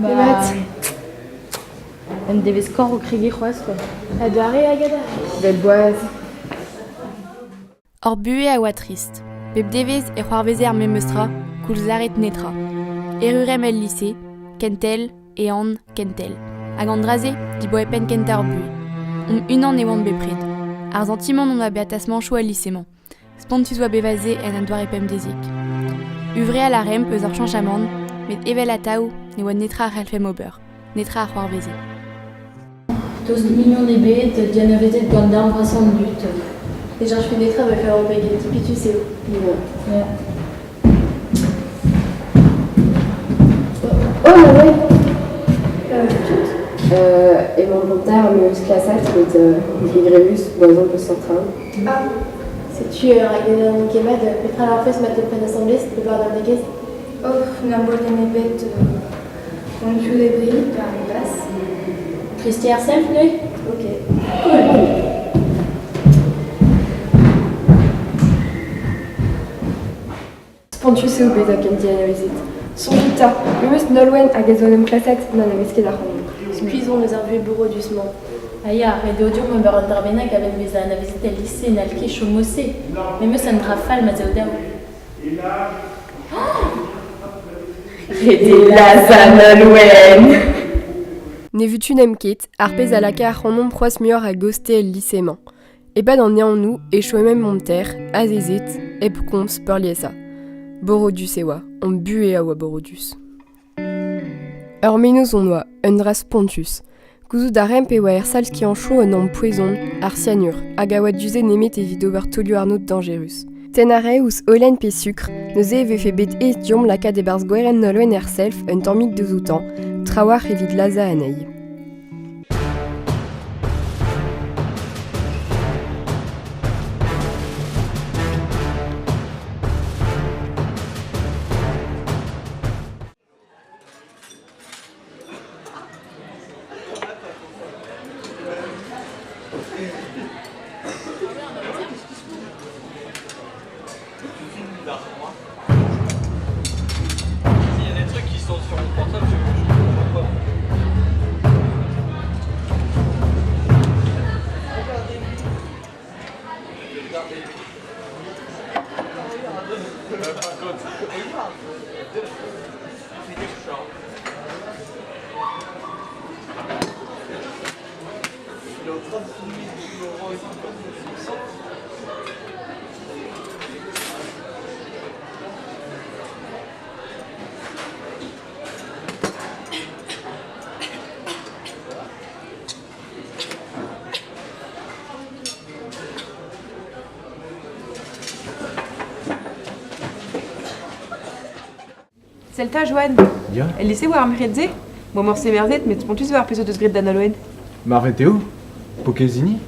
Demat. Un devezh korv o kregiñ c'hoazh quoi. Adarre hag adarre. Vel boaz. Hor buhez a oa trist. Bep devezh e c'hoarveze ar memes tra, koulz lâret netra. Erru-remp el lise, kentel, ehan, kentel. Hag an dra-se, diboe penn kentañ hor buhez. Omp unan e oamp bepred. Ar santimant hon oa bet tasmañchoù el lise-mañ. Spontus oa bevañ se en un doare pemdeziek. Huñvreal a raemp eus ur cheñchamant, met evel atav ne oa netra a c'hallfemp ober, netra a c'hoarveze. Tost mignon ebet, dianavezet gant darn vrasañ an dud. Ne cheñchfe netra ma fer pegen dipitus eo. Ya. Oh ouais. Tout. Emañ Voltaire meus klasad met digrevus boazon peseurt traoù. Ah, setu ur kemad petra a lârfes ma teufent asambles e bar d'an egez? Oh, na bolenn ebet on piv debriñ par pas. Tristi ar self neuze? Ok. Cool. Spontus eo bezañ ken dianavezet. Soñjit 'ta, memes Nolwenn hag a zo en em klasad n'anavez ket ac'hanomp. Skuizh on eus ar vuhez bourrodus-mañ. Ah ya, ret eo deomp ober un dra bennak a-benn bezañ anavezet el lise n'hall ket chom mod-se. Memes un dra fall ma'z eo dav. Ret eo lazhañ Nolwenn! Ne vutunemp ket, ar pezh a laka ac'hanomp c'hoazh muioc'h a-gostez el lise-mañ. E-pad an ehanoù e chomemp monter, azezet, hep komz peurliesañ. Borodus e oa, hon buhez a oa borodus. Ur mennozh hon oa, un dra spontus. Gouzout a raemp e oa er sal skianchoù un ampoezon, ar cyanur, hag a oa du-se nemet evit ober taolioù-arnod dañjerus. Tenn a rae ouzh holen pe sukr, neuze e vefe bet aes deomp lakaat e-barzh gwerenn Nolwenn er self un tammig deus outañ, trawalc'h evit lazhañ anezhi. Il y a des trucs qui sont sur mon portable, je comprends pas. Il est en train de filmer Laurent et tout. Sell 'ta, Joanne. Ya. El lise oa ar merc'hed-se? Boa morse merzet, met spontus eo ar pezh o deus graet da Nolwenn. Marvet eo Pokezini?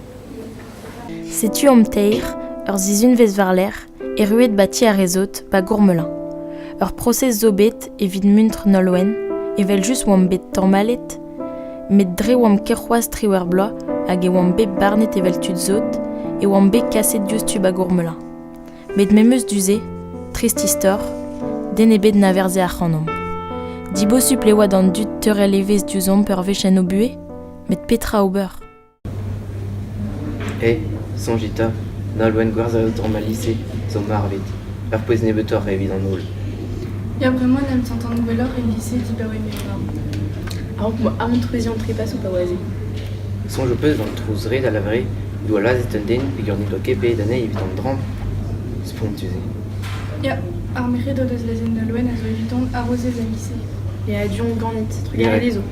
Setu an teir, ur sizhunvezh war-lerc'h, erruet 'ba ti ar re sot, 'ba Gourmelin. Ur prosez zo bet evit muntr Nolwenn, evel-just oamp bet tamallet, met dre oamp ket c'hoazh 18 bloaz hag e oamp bet barnet evel tud sot, e oamp bet kaset diouzhtu 'ba Gourmelin. Met memes du-se, trist istor, den ebet na verze ac'hanomp. Dibosupl e oa d'an dud teurel evezh diouzhomp ur wech en o buhez, met petra ober? Eh, soñjit 'ta, Nolwenn gwerzhañ tamm al lise zo marvet, ur pouez nebeutoc'h evit an holl. Ya, bremañ en em santan gwelloc'h el lise dibaoe m'eo marv. A-raok 'moa aon treuziñ an trepasoù pa oa aze. Soñj ho peus d'an trouz-red a lavare doa lazhet un den peogwir n'en doa ket paeet anezhi evit an dramm. Spontus eo. Ya, ar merc'hed o deus lezenn Nolwenn a zo evidon harozez el lise. Ya, du on ganit, trugarez dezho.